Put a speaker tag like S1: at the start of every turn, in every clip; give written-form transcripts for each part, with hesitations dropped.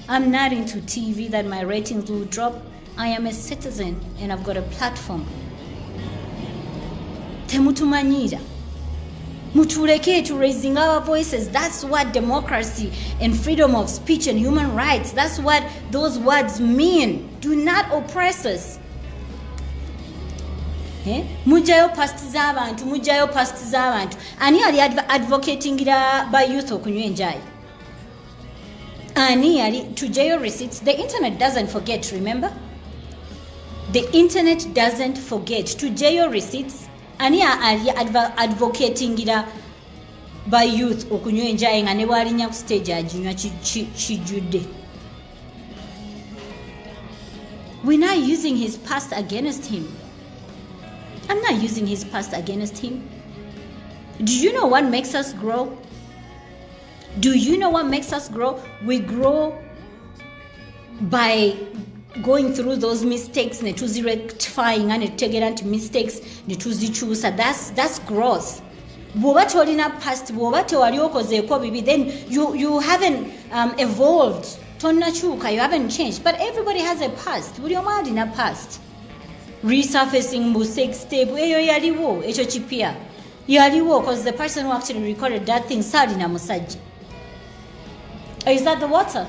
S1: I'm not into TV that my ratings will drop. I am a citizen and I've got a platform. Temutumanyiira. Mutuleke to raising our voices. That's what democracy and freedom of speech and human rights, that's what those words mean. Do not oppress us. Eh? Mujjayo past z'abantu, mujjayo past z'abantu. Ani yali advocatingira ba youth okunywa enjayi? Ani yali? Tujjayo receipts. The internet doesn't forget, remember? The internet doesn't forget. Tujjayo receipts. Ani ali advocatingira ba youth okunywa enjayi nga ne bw'alinnya ku stage aginywa kijjudde? We're not using his past against him. I'm not using his past against him. Do you know what makes us grow? Do you know what makes us grow? We grow by going through those mistakes ne tuzirectifying ne tutegeera nti mistakes ne tuzikyusa. That's growth. Bw'oba tolina past, bw'oba tewali okozeeko bibi, then you haven't evolved. Tonnakyuka, you haven't changed. But everybody has a past. Buli omu alina past. Resurfacing mbu sex tape eyo yaliwo, ekyo kipya. Yaliwo because the person who actually recorded that thing saalina musajja. Oh, is that the water?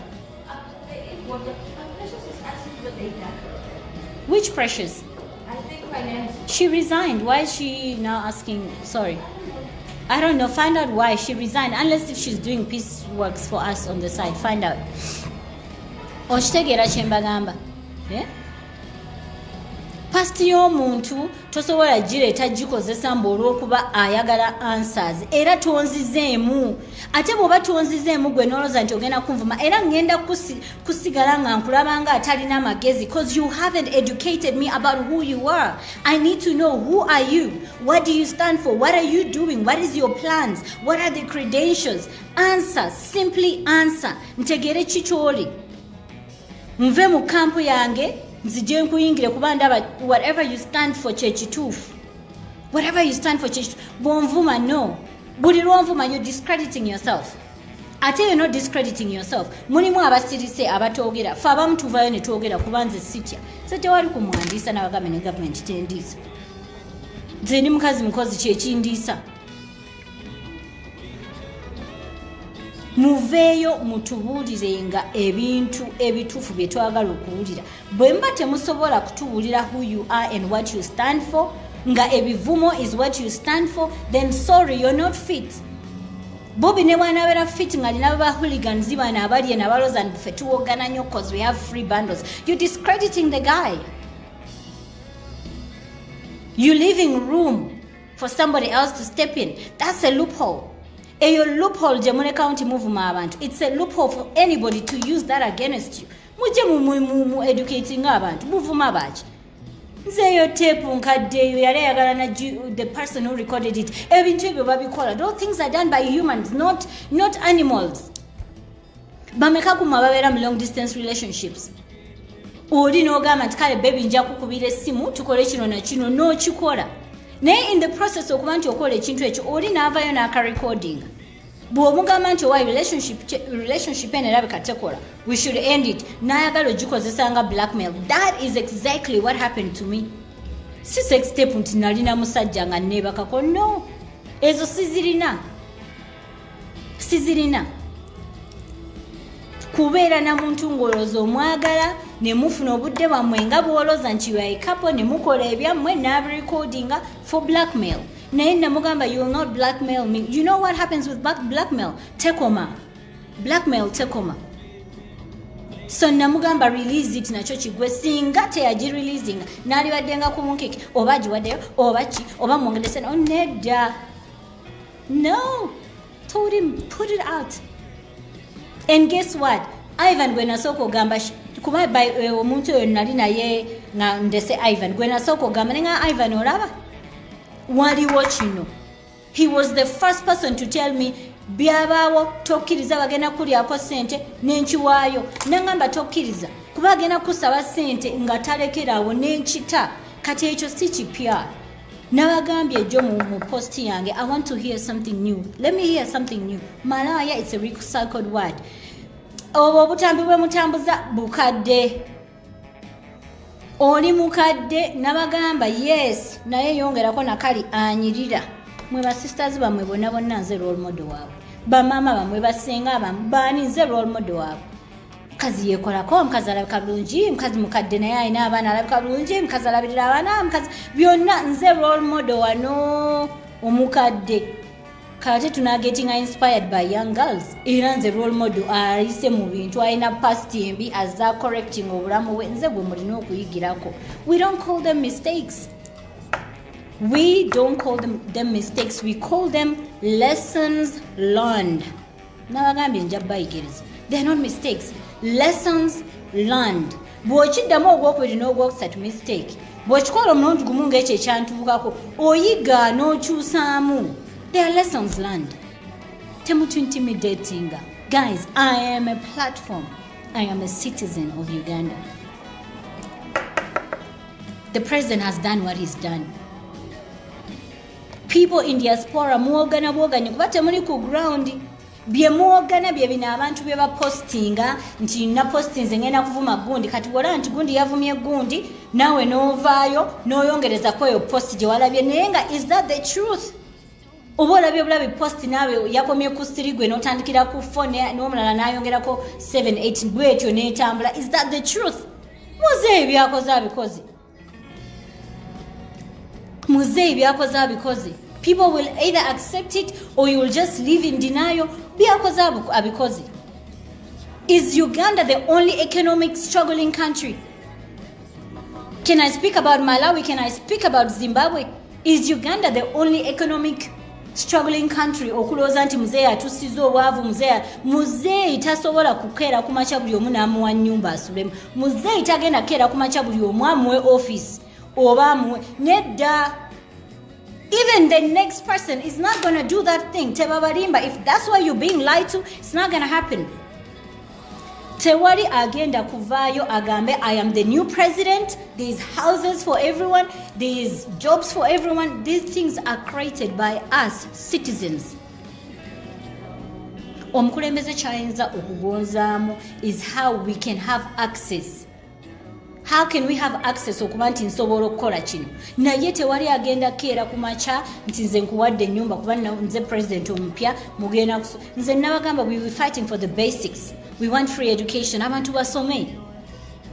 S2: There is water. Precious is asking for data.
S1: Which Precious?
S2: I think finance.
S1: She resigned. Why is she now asking? Sorry. I don't know. Find out why she resigned. Unless if she's doing peace works for us on the side. Find out. Okitegeera kye mbagamba? Eh? Past y'omuntu tosobola gireeta gikozesa mbu olw'okuba ayagala answers. Era tonzizeemu. Ate bw'oba tonzizeemu gwe nolowooza nti ogenda kunvuma, era ngenda kusigala nga nkulaba nga atalina magezi, 'cause you haven't educated me about who you are. I need to know, who are you? What do you stand for? What are you doing? What is your plans? What are the credentials? Answer, simply answer, ntegeere ki ky'oli, nve mu camp yange nzije nkuyingire, kuba ndaba whatever you stand for kyekituufu. Whatever you stand for kyekituufu. Bwonvuma, no, buli lwonvuma you're discrediting yourself. Ate you're not discrediting yourself, mulimu abasirise abatoogera. Fe abamu tuvayo ne twogera, kuba nze sitya se tewali kumwandiisa n'abagambe ne gavumenti tendiisa. Nze ndi mukazi mukozi, kyekindiisa. Muveeyo mutubuulirenga ebintu ebituufu bye twagala okuwulira. Bwe muba temusobola kutubuulira who you are and what you stand for, nga ebivumo is what you stand for, then sorry, you're not fit. Bobi ne bwanabeera fit nga alina ba hooligans bano abali eno abalooza nti ffe tuwogana nnyo 'cause we have free bundles, you're discrediting the guy. You leaving room for somebody else to step in. That's a loophole. Eyo loophole gye mulekawo nti muvuma abantu, it's a loophole for anybody to use that against you. Mujje mu educating abantu. Muvuma baki? Nze eyo tape nkadde, eyo yali ayagala na the person who recorded it. Ebintu ebyo babikola. Those things are done by humans, not animals. Bameka kumwe ababeera mu long distance relationships? Oli n'ogamba nti kale baby, nja kukubira essimu tukole kino na kino, n'okikola, naye in the process okuba nti okola ekintu ekyo, oli n'avayo n'akarecordinga. Bw'omugamba nti owa relationship eno erabika tekola, we should end it, n'ayagala ogikozesa nga blackmail. That is exactly what happened to me. Si sex tape nti nalina musajja nga neebakako, no, ezo sizirina, sizirina. Kubeera na muntu ng'olowooza omwagala ne mufuna obudde bwammwe nga bw'olowooza nti you are a couple, ne mukola ebyammwe, n'abirecordinga for blackmail. Naye namugamba, "You will not blackmail me." You know what happens with blackmail? Tekoma. Blackmail tekoma. So namugamba, "Release it," nakyo kigwe. Singa teyagireleasinga, naalibadde ku bunkeke, oba agiwaddeyo oba ki, oba mwongedde sente. Oh, nedda, no, told him, "Put it out." And guess what? Ivan gwe nasooka ogamba, kuba omuntu oyo nali naye nga ndese Ivan gwe nasooka ogamba, nenga Ivan, olaba waliwo kino. He was the first person to tell me, byabaawo, tokkiriza, bagenda kulyako sente. Nenkiwaayo, nangamba tokkiriza kuba agenda kusaba sente nga talekerawo, nenkita. Kati ekyo si kipya. Nabagambye ejjo mu post yange, I want to hear something new. Let me hear something new. Malaya, it's a recycled word. Obwo obutambi bwe mutambuza bukadde. Oli mukadde, nabagamba yes, naye yongerako nakali anyirira. Mwe basisters bammwe bonna bonna nze role model waabwe, bamaama bammwe, basenga abamu baani, nze role model waabwe. Mukazi yekolako, omukazi alabika bulungi, mukazi mukadde naye alina abaana alabika bulungi, mukazi alabirira abaana, mukazi byonna, nze role model wano omukadde. Kati tunagetinga inspired by young girls? Era nze role model ayise mu bintu, alina past embi, aza correcting obulamu bwe, nze gwe mulina okuyigirako. We don't call them mistakes. We don't call them mistakes, we call them lessons learned. Nabagambye nja bayigiriza. They are not mistakes, lessons learned. Bw'okiddamu ogwokubiri n'ogwokusatu, mistake. Bw'okikola omulundi gumu ng'ekyo ekyantuukako, oyiga n'okyusaamu. They are lessons learned. Temutu intimidatinga, guys. I am a platform. I am a citizen of Uganda. The president has done what he's done. People in diaspora muwogana bwoganyi kuba temuli ku ground. Bye muwogana bye bino abantu bye bapostinga nti napostinze ngenda kuvuma gundi. Kati bwolaba nti gundi yavumye gundi, naawe n'ovaayo n'oyongerezako eyo post gye walabye. Naye nga is that the truth, oba olabye bulabi post, naawe yakomye ku 3, gwe n'otandikira ku 4, n'omulala n'ayongerako 7 8, bwetyo n'etambula. Is that the truth? Muzeeyi byakoze abikoze, muzeeyi byakoze abikoze. People will either accept it or you will just live in denial. Byakoze abikoze. Is Uganda the only economic struggling country? Can I speak about Malawi? Can I speak about Zimbabwe? Is Uganda the only economic struggling country? Okulowooza nti muzeeyi atusiza obwavu, muzeeyi tasobola kukeera ku makya buli omu n'amuwa nnyumba asulemu. Muzeeyi tagenda kukeera ku makya buli omu amuwe office oba amuwe, nedda. Even the next person is not gonna do that thing. Tebabalimba. If that's why you're being lied to, it's not gonna happen. Tewali agenda kuvaayo agambe, "I am the new president, there is houses for everyone, there is jobs for everyone." These things are created by us citizens. Omukulembeze kyayinza okugonzaamu is how we can have access. How can we have access okuba nti nsobola okukola kino? Naye tewali agenda keera ku makya nti nze nkuwadde ennyumba kuba nze president omupya, mugenda. Nze nabagamba, we were fighting for the basics. We want free education, abantu basome.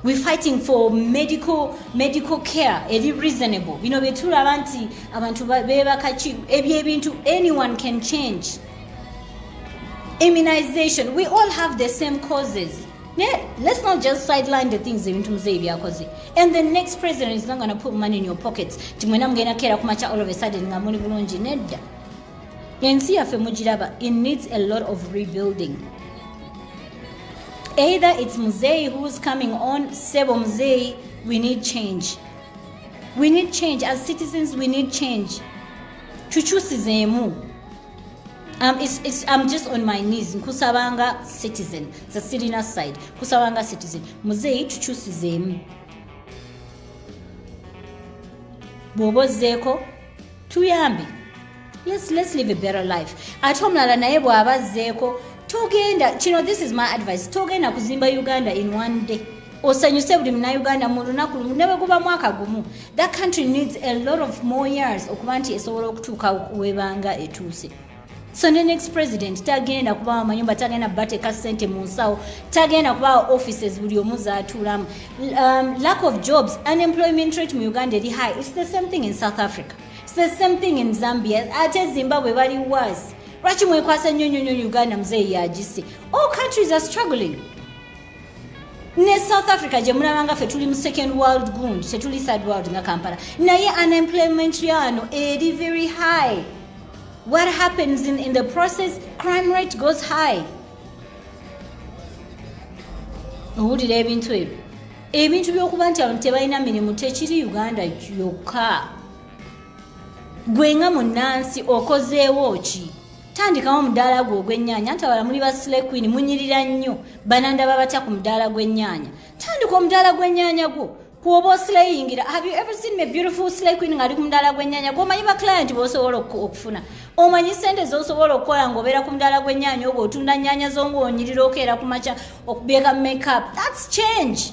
S1: We fighting for medical care eri reasonable. Bino byetulaba nti abantu beebakaki, ebyo ebintu anyone can change. Immunization, we all have the same causes. Yeah, let's not just sideline the things ebintu muzeeyi byakoze. And the next president is not going to put money in your pockets ti mwena mugenda keera kumakya all of a sudden nga muli bulungi. Nedda. Ensi yaffe mugiraba, it needs a lot of rebuilding. Either it's muzeeyi who's coming on. Sebo muzeeyi, we need change. We need change as citizens. We need change. Tukyusizeemu. I'm just on my knees, nkusabanga citizen, ze sirina side, kusabanga citizen, muzeeyi tukyusizeemu. Bw'oba ozzeeko, tuyambe. Let's live a better life. Ate omulala naye bw'aba azzeeko, togenda kino, this is my advice, togenda kuzimba Uganda in one day osanyuse buli munauganda mu lunaku lumu, ne bwe guba mwaka gumu. That country needs a lot of more years okuba nti esobola okutuuka webanga etuuse. So ne next president tagenda kubawa amayumba, tagenda bateeka ssente mu nsawo, tagenda kubawa offices buli omu zaatuulamu. Lack of jobs, unemployment rate mu Uganda eri high. It's the same thing in South Africa, it's the same thing in Zambia, ate Zimbabwe bali worse. Lwaki mwekwasa nnyo nnyo nnyo Uganda muzeeyi yagise? All countries are struggling. Ne South Africa gye mulaba ffe tuli mu second world gund, tetuli third world nga Kampala, naye unemployment yano eri very high. What happens in the process? Crime rate goes high. Owulira ebintu ebyo, ebintu by'okuba nti abantu tebalina mirimu tekiri Uganda yokka. Gwe nga munnansi okozeewo ki? Tandikawo omudaala gwe ogw'ennyaanya. Nti abala muli ba slay queen, munyirira nnyo, banandaba batya ku mudaala gw'ennyaanya? Tandika omudaala gw'ennyaanya gwo. Kuoba oslayingira. Have you ever seen a beautiful slay queen ng'ali ku mudaala gw'ennyaanya? Gwomanyi ba client b'osobola okufuna, omanyi sente z'osobola okukola ng'obeera ku mudaala gw'ennyaanya, ogwo otunda nnyaanya zo ng'onyirira, okeera ku makya okubyeka makeup. That's change.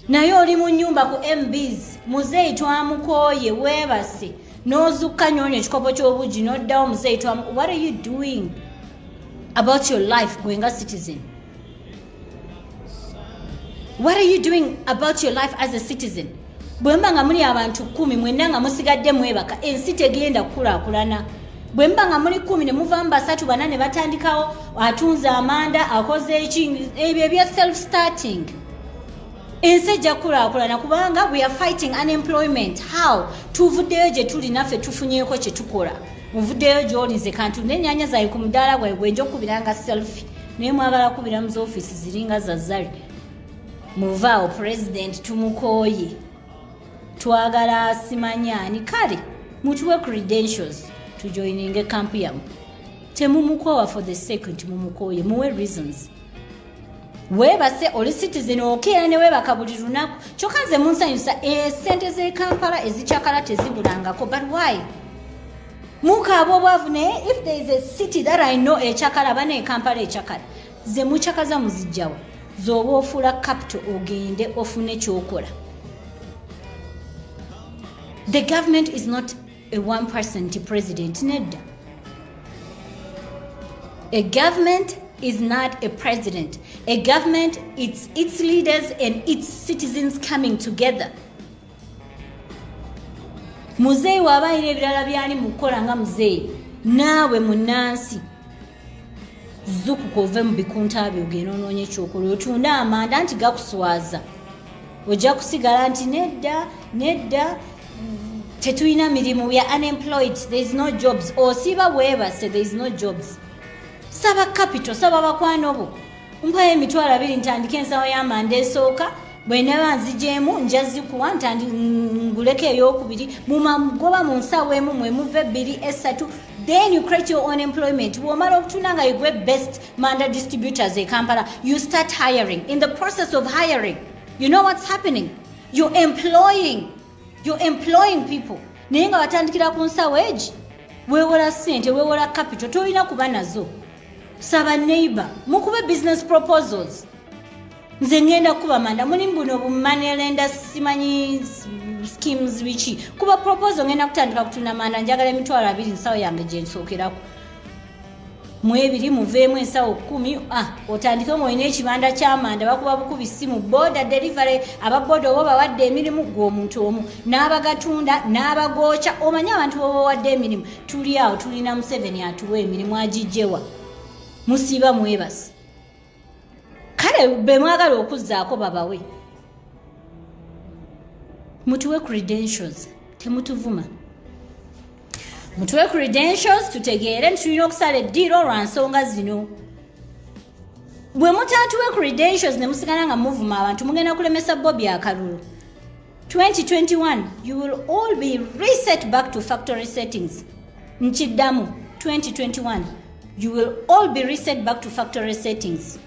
S1: Naye oli mu nnyumba ku mbs, muzeeyi twamukooye, weebase n'ozukka nyoonya ekikopo ky'obugi n'oddawo, muzeeyi twamu. What are you doing about your life gwe nga citizen? What are you doing about your life as a citizen? Bwe muba nga muli abantu 10, mwenna nga musigadde mwebaka, ensi tegenda kukulaakulana. Bwe muba nga muli 10 ne muvaamu basatu, bana ne batandikawo, atunze amanda, akoze eki, ebyo ebya self starting, ensi ejja kukulaakulana, kubanga we are fighting unemployment. How? Tuvuddeyo gye tuli, naffe tufunyeeko kye tukola. Muvuddeyo gy'oli, nze kantu n'ennyaanya zange ku mudaala gwange gwenja okukubiranga selfie, naye mwagala kubira mu zoofiisi ziringa za zari. Muvaawo, president tumukooye, twagala simanyaani. Kale mutuwe credentials tujoininge camp yammwe. Temumukoowa for the sake nti mumukooye, muwe reasons. Weebase, oli citizen, okeera ne weebaka buli lunaku. Kyokka nze munsanyusa, esente z'e Kampala ezikyakala tezibulangako. But why mukaaba obwavu? Naye if there is a city that I know ekyakala, bana e Kampala ekyakala. Ze mukyakaza muzijjawa? Z'oba ofuula capital, ogende ofune kyokola. The government is not a one person president, nedda. A government is not a president. A government, it's its leaders and its citizens coming together. Muzeeyi waaba alina ebirala byali mu kukola nga muzeeyi, naawe munnansi zukuka ove mu bikunta byo, ogenda onoonya ekyokola, otunde amanda nti gakuswaza. Ojja kusigala nti nedda, nedda, tetulina mirimu, we are unemployed, there is no jobs. Osiiba weebase, there is no jobs. Saba capital, saba bakwano bo, mpayo 20,000 ntandike ensawo y'amanda esooka, bwe naba nzigyemu nja zikuwa, ntandi nguleko eyokubiri. Mumagoba mu nsawo emu mwe muva ebbiri, esatu, then you create your own employment. Bw'omala okutunda nga you best manda distributors e Kampala, you start hiring. In the process of hiring, you know what's happening? You're employing people. Naye nga watandikira ku nsawo egi, weewola ssente, weewola capital, tolina kuba nazo. Saba neighbor, mukube business proposals. Nze ngenda kuba manda, mulimu buno bu money lender, simanyi schemes biki. Kuba proposal, ngenda kutandika kutunda manda, njagala 20,000, nsawo yange gyensookerako. Mu ebiri muveemu ensawo 10. Ah, otandike ng'olina ekibanda ky'amanda, bakuba bukubi simu, boda delivery. Ababoda oba bawadde emirimu, gwe omuntu omu n'abagatunda n'abagooca. Omanyi abantu boba owadde emirimu? Tuli awo tulina Museveni atuwa emirimu, agijjewa? Musiiba mwebase. Kale be mwagala okuzzaako babawe, mutuwe credentials, temutuvuma. Mutuwe credentials tutegeere nti tulina okusala eddiiro lwa nsonga zino. Bwe mutatuwe credentials ne musigala nga muvuma abantu, mugenda kulemesa Bobi akalulu. 2021, you will all be reset back to factory settings. Nkiddamu, 2021, you will all be reset back to factory settings.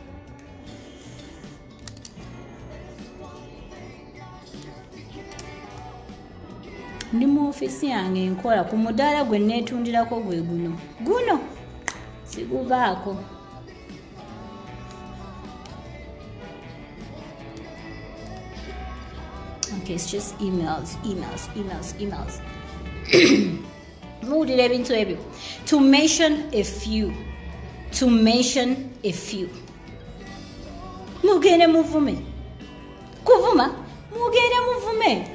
S1: Ndi mu ofiisi yange nkola ku mudaala gwe neetundirako, gwe guno, guno siguvaako. Okay, it's just emails, emails, emails, emails. Muwulira ebintu ebyo. To mention a few, to mention a few. Mugende muvume, kuvuma, mugende muvume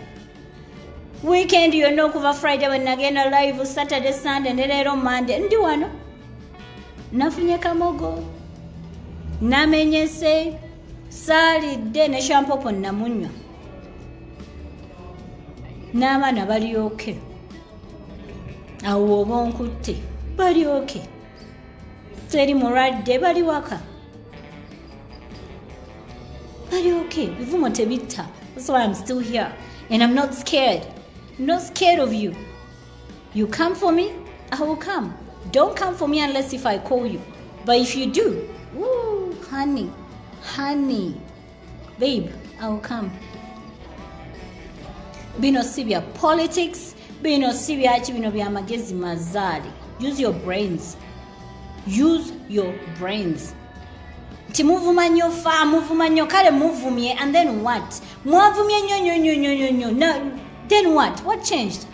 S1: weekend yonna, okuva Friday bwe nagenda live, Saturday, Sunday ne leero Monday. Ndi wano, nafunye kamogo, namenyese, saalidde ne shampopo namunywa, n'abaana balyoke awo oba onkutte, balyoke, teri mulwadde, bali waka, balyoke. Bivumo tebitta. That's why I'm still here and I'm not scared. I'm not scared of you. You come for me, I will come. Don't come for me unless if I call you. But if you do, woo, honey, honey, babe, I will come. Bino si bya politics, bino si byaki, bino bya magezi mazaale. Use your brains, use your brains. Nti muvuma nnyo, fa muvuma nnyo, kale muvumye, and then what? Mwavumye nnyo nnyo nnyo nnyo nnyo nnyo. No, then what? What changed?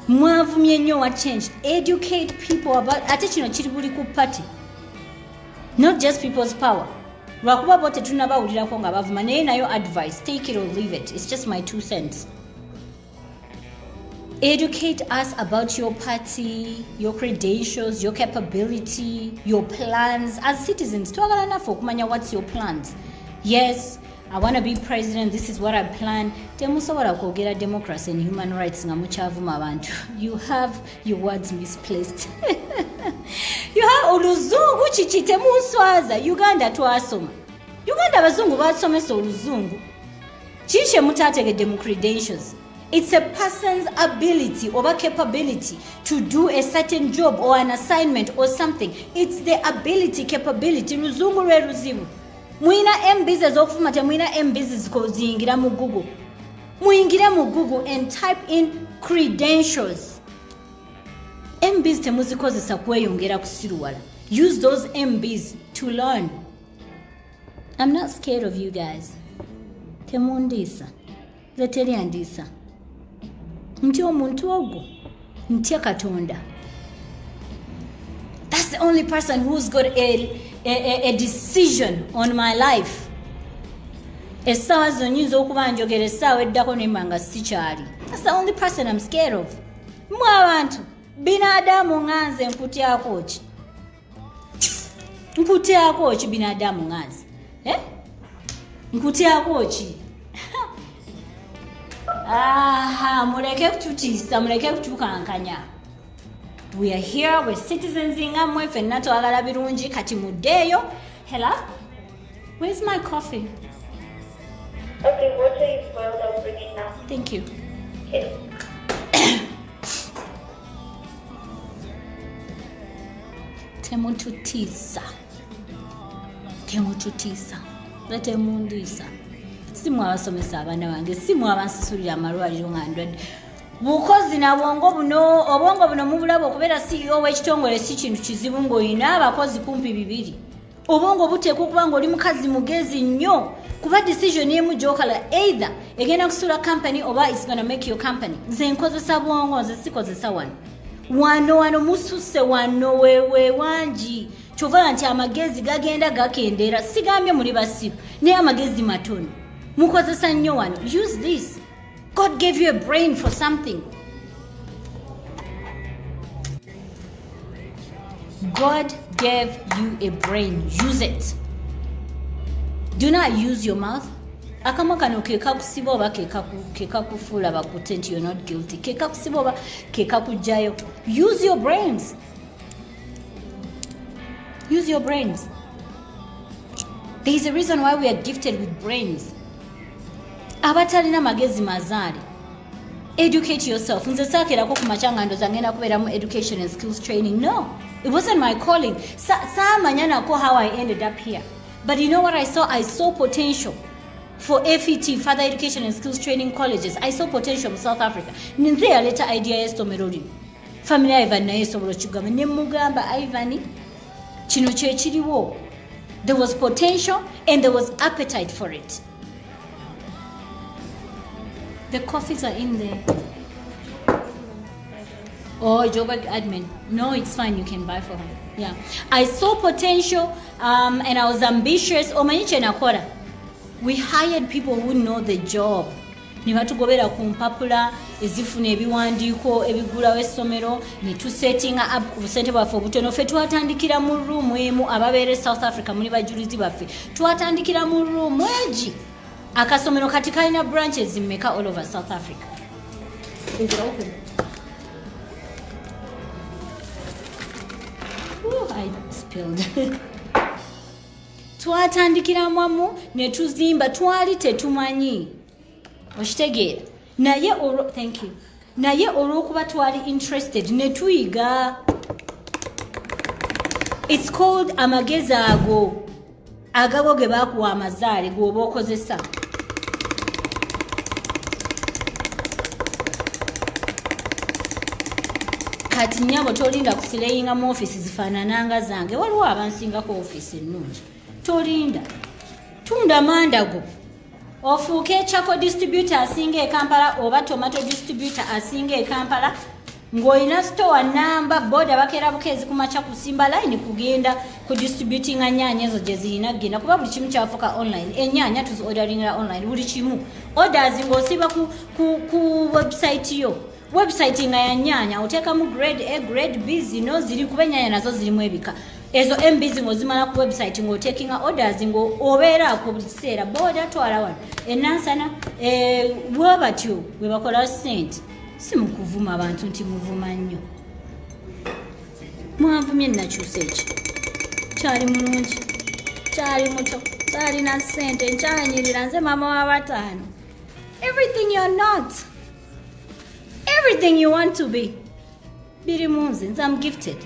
S1: Mwavumye nnyo, what changed? Educate people about, ate kino kiri buli ku party, not just People's Power, lwakuba bo tetunabawulirako nga bavuma, naye nayo advice, take it or leave it, it's just my 2 cents. Educate us about your party, your credentials, your capability, your plans. As citizens, twagala naffe okumanya what's your plans. Yes, I want to be president, this is what I plan. Temusobola kwogera democracy and human rights nga mukyavuma abantu. You have your words misplaced. You have oluzungu kiki? Temunswaza. Uganda twasoma, Uganda abazungu basomesa oluzungu. Kiki kye mutategedde mu credentials? It's a person's ability or capability to do a certain job or an assignment or something. It's the ability, capability. Luzungu lwe luzibu. Mwina MBs ez'okufuma, temwina MBs ziyingira mu Google. Muyingire mu Google and type in credentials. MBs temuzikozesa kweyongera kusiruwala. Use those MBs to learn. I'm not scared of you guys. Temundiisa. Nze teryandiisa. Ntya omuntu ogwo, ntya Katonda. That's the only person who's got a decision on my life. Essaawa zino nyinza okuba njogera, essaawa eddako nemba nga sikyali. That's the only person I'm scared of. Mwe abantu binadamu nga nze nkutyako ki? Nkutyako ki binadamu nga nze, eh? Nkutyako ki? Aha, muleke kututiisa, muleke kutukankanya. We are here, we're citizens nga mmwe, ffenna twagala birungi. Kati muddeeyo. Hello, where's my coffee?
S2: Okay, water is boiled. I'll bring it now.
S1: Thank you.
S2: Okay.
S1: Temututiisa, temututiisa, nga temundiisa. Si mwe abasomesa abaana bange, si mwe abansasulira amalwaliro nga ndwadde. Bukozi na bwongo buno, obwongo buno mubulaba. Okubeera CEO w'ekitongole si kintu kizibu ng'olina abakozi kumpi bibiri. Obwongo buteekwa okuba ng'oli mukazi mugezi nnyo, kuba decision emu gy'okola either egenda kusuula company oba it's gonna make your company. Nze nkozesa bwongo, nze sikozesa wano wano wano mususse wano wewe wangi. Kyova nti amagezi gagenda gakendeera. Sigambye muli basiru, naye amagezi matono, mukozesa nnyo wano. Use this. God gave you a brain for something. God gave you a brain, use it. Do not use your mouth. Akamwa kano kekakusiba oba kekakufuula bakute nti you're not guilty, kekakusiba oba kekakugjayo. Use your brains, use your brains. There is a reason why we are gifted with brains. Abatalina magezi mazaale, educate yourself. Nze saakerako ku makya nga ndoza ngenda kubeeramu education and skills training. No, it wasn't my calling. Saamanya nako how I ended up here, but you know what I saw? I saw potential for FET, further education and skills training colleges. I saw potential mu South Africa. Nze yaleeta idea y'essomero lino. Family Ivan naye esobola okigamba. Ne mugamba, "Ivan, kino kyekiriwo." There was potential and there was appetite for it. The coffees are in there. Oh, Joburg admin. No, it's fine. You can buy for her. Yeah. I saw potential and I was ambitious. Omanyi kye nakola? We hired people who know the job. Ne batugobera ku mpapula ezifuna ebiwandiiko ebigulawo essomero, ne tusettinga up ku busente bwaffe obutono. Ffe twatandikira mu ruumu emu. Ababeera e South Africa muli bajulizi baffe. Twatandikira mu ruumu egi. Akasomero kati kalina branches mmeka all over South Africa? Is it open? Ooh, I spilled. Twatandikira mwamu ne tuzimba, twali tetumanyi, okitegeera? Naye olwo, thank you, naye olw'okuba twali interested ne tuyiga. It's called amagezi ago agabo ge baakuwa amazaale g'oba okozesa. Kati nnyabo, tolinda kuslayinga mu ofiisi zifaanananga zange. Waliwo abansingako ofiisi ennungi. Tolinda, tunda mandago ofuuke charcoal distributor asinga e Kampala oba tomato distributor asinga e Kampala, ng'olina store namba. Boda bakeera bukeezi ku makya kusimba line kugenda ku distributinga nyaanya ezo gye zirina kugenda, kuba buli kimu kyafuuka online. Enyaanya tuzi orderingira online, buli kimu orders ng'osiba ku website yo. Website nga ya nyaanya, oteekamu grade A, grade B, zino ziri, kuba enyaanya nazo zirimu ebika. Ezo mbs ng'ozimala ku website, ng'otakinga orders, ng'obeera ku buli kiseera boda twala wano enansana. Bwe batyo bwe bakola ssente, si mu kuvuma abantu nti muvuma nnyo. Mwanvumye, nakyusa eki? Kyali mulungi, kyali muto, kyalina ssente, nkyanyirira nze maama wa bataano. Everything you're not, everything you want to be, biri mu nze. Nze am gifted,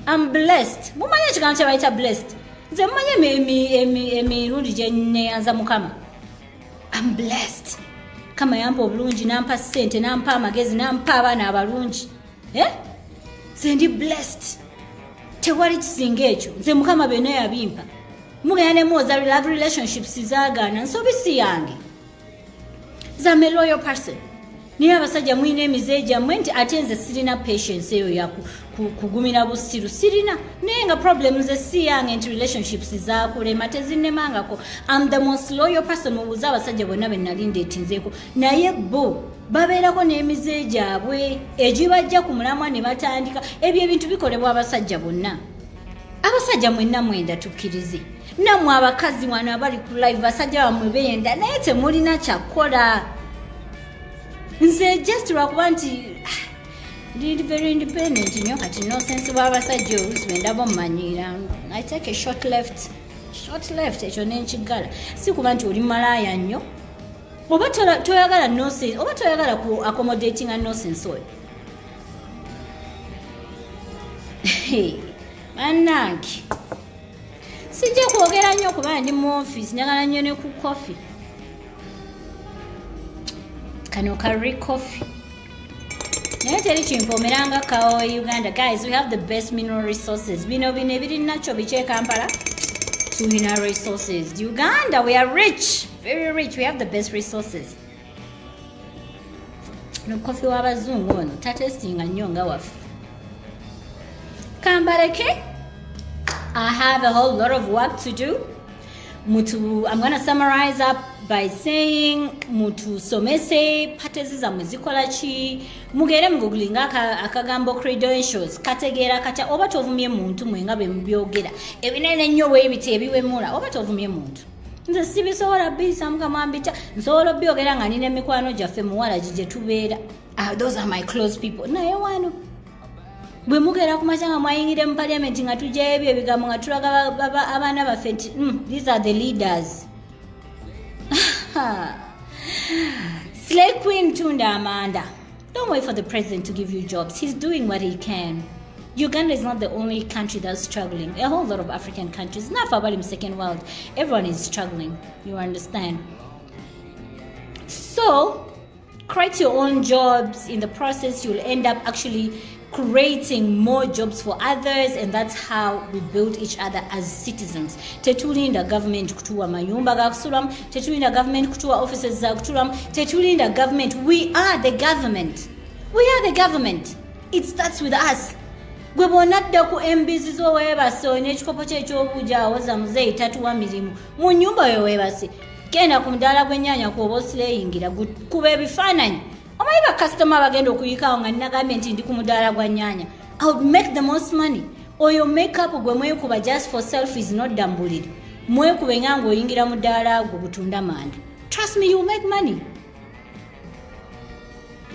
S1: am blessed. Mumanyi ekigambo kye bayita blessed? Nze mumanyi emirundi gye neyanza Mukama. Am blessed. Kama yampa obulungi, nampa ssente, nampa amagezi, nampa abaana abalungi. Eh? Nze ndi blessed, tewali kisinga ekyo. Nze Mukama byonna yabimpa. Mugenda nemuwoza love relationships zaagaana, nsobi si yange. Nze am a loyal person, naye abasajja mulina emize gyammwe nti ate nze sirina patience eyo ya kugumira busiru, sirina. Naye nga problem ze si yange nti relationships zakulema, tezinnemangako. Am the most loyal person. Mubuuze abasajja bonna be nali ndeetinzeeko, naye bo babeerako n'emize gyabwe egibajja ku mulamwa ne batandika ebyo. Ebintu bikolebwa abasajja bonna. Abasajja mwenna mwenda, tukkirize. Nammwe abakazi wano abali ku live, basajja bammwe benda, naye temulina kyakukola. Nze just lwakuba nti ndi very independent nnyo, kati nonsense bw'abasajja oluusi bwendaba omumanyiira, I take a short left, short left, ekyo nenkigala. Si kuba nti oli malaaya nnyo oba toyagala nonsense, oba toyagala ku accommodatinga nonsense oyo. Bannange, sijja kwogera nnyo kuba ndi mu office. Njagala nnyo ne ku coffee kano kari coffee, naye teri kimpomeranga kawo. Uganda, guys, we have the best mineral resources. Bino ebiri nakyo biki e Kampala? Tulina resources. Uganda, we are rich, very rich. We have the best resources. No coffee w'abazungu ono tatestinga nnyo nga waffe. Kambaleke, I have a whole lot of work to do. Mutu, I'm gonna summarize up by saying mutusomese parties zammwe zikola ki. Mugere mugooglinga akagambo credentials kategeera katya. Oba tovumye muntu, mwe nga bwe mubyogera ebinene ennyo bwebiti ebiwemula, oba tovumye muntu. Nze sibisobola biyisamu kamwambita, nsobola obyogera nga nina emikwano gyaffe muwala gye tubeera. Ah, those are my close people. Naye wano bwe mugera ku makya nga mwayingire mu parliament, nga tugyayo ebyo ebigambo, nga tulaga abaana baffe nti these are the leaders. Slay Queen, tunda amanda. Don't wait for the president to give you jobs. He's doing what he can. Uganda is not the only country that's struggling. A whole lot of African countries, not for about second world, everyone is struggling, you understand? So create your own jobs. In the process, you'll end up actually creating more jobs for others, and that's how we build each other as citizens. Tetulinda government kutuwa mayumba ga kusulamu, tetulinda government kutuwa offices za kutulamu, tetulinda government. We are the government, we are the government. It starts with us. Gwe bw'onadda ku embizi zo weebase, olina ekikopo kye ekyobuugi, awoza muzeeyi tatuwa mirimu, mu nnyumba yo weebase, genda ku mudaala gw'ennyaanya kwoba oslayingira, kuba ebifaananyi. Omanyi bakasitoma bagenda okuyikawo nga nagambye nti ndi ku mudaala gwa nnyaanya. I would make the most money. Oyo makeup gwe mwekuba just for selfies, nodda mu buliri, mwekube nga ng'oyingira mu ddaala gwe butunda manda. Trust me, you will make money.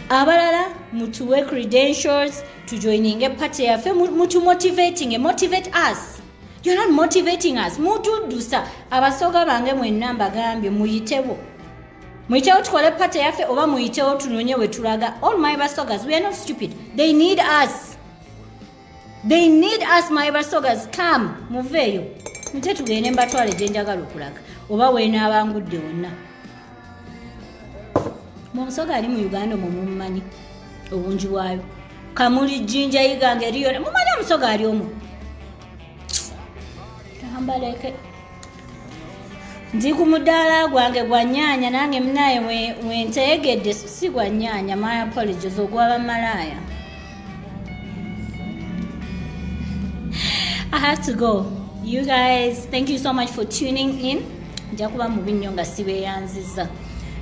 S1: Abalala mutuwe credentials, tujoininge party yaffe, mutumotivating, motivate us. You're not motivating us, mutuddusa. Abasoga bange mwenna mbagambye, muyitewo, muyitewo tukole party yaffe, oba muyitewo tunoonye we tulaga. All my Basogas, we are not stupid. They need us, they need us. My Basogas, come, muveeyo mute tugende mbatwale gye njagala okulaga oba weenaabangudde wonna. Mu Busoga ali mu Uganda omwo mumumanyi obungi bwayo. Kamuli, Jjinja, Iganga eriyo. Mumanyi omusoga ali omu tambaleke. Ndi ku mudaala gwange gwa nnyaanya, nange munaye wenteegedde, si gwa nnyaanya, my apologies, ogw'abamalaaya. I have to go. You guys, thank you so much for tuning in. Nja kuba mubi nnyo nga sibeeyanzizza.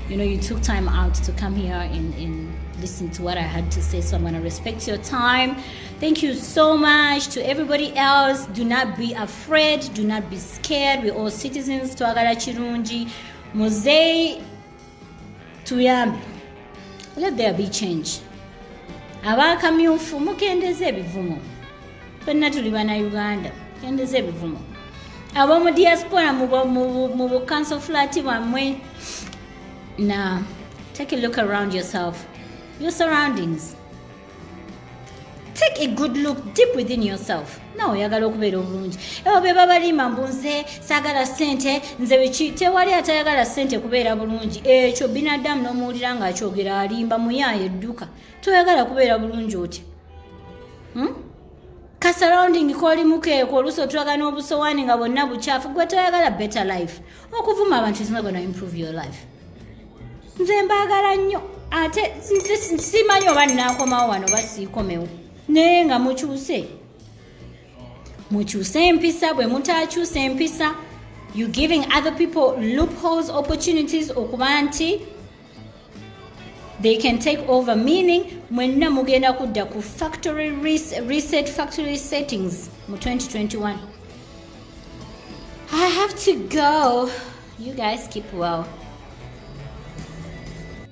S1: You took time out to come here and listen to what I had to say, so I'm going to respect your time. Thank you so much to everybody else. Do not be afraid. Do not be scared. We're all citizens. Twagala kirungi. Muzeeyi tuyambe. Let there be change. Abakamyufu, mukendeze ebivumo. Ffenna tuli Bannayuganda, kendeze ebivumo. Ab'omu diaspora, mu bu council flat bwammwe, na take a look around yourself, your surroundings. Take a good look deep within yourself. Nawe oyagala okubeera obulungi. Ebo be babalima mbu nze saagala ssente, nze biki. Tewali atayagala ssente kubeera bulungi. Ekyo binadamu n'omuwulira ng'akyogera, alimba, muyaaye edduka. Toyagala kubeera bulungi otya? Hmm? Ka surrounding kolimu keeko, oluusi otulaga n'obusowaani nga bwonna bukyafu. Gwe toyagala better life? Okuvuma abantu is not gonna improve your life. Nze mbaagala nnyo, ate nze simanyi oba nnaakomawo wano oba siikomewo, naye nga mukyuse, mukyuse empisa. Bwe mutakyusa empisa, you giving other people loopholes, opportunities okuba nti they can take over, meaning mwenna mugenda kudda ku factory reset, factory settings mu 2021. I have to go. You guys keep well.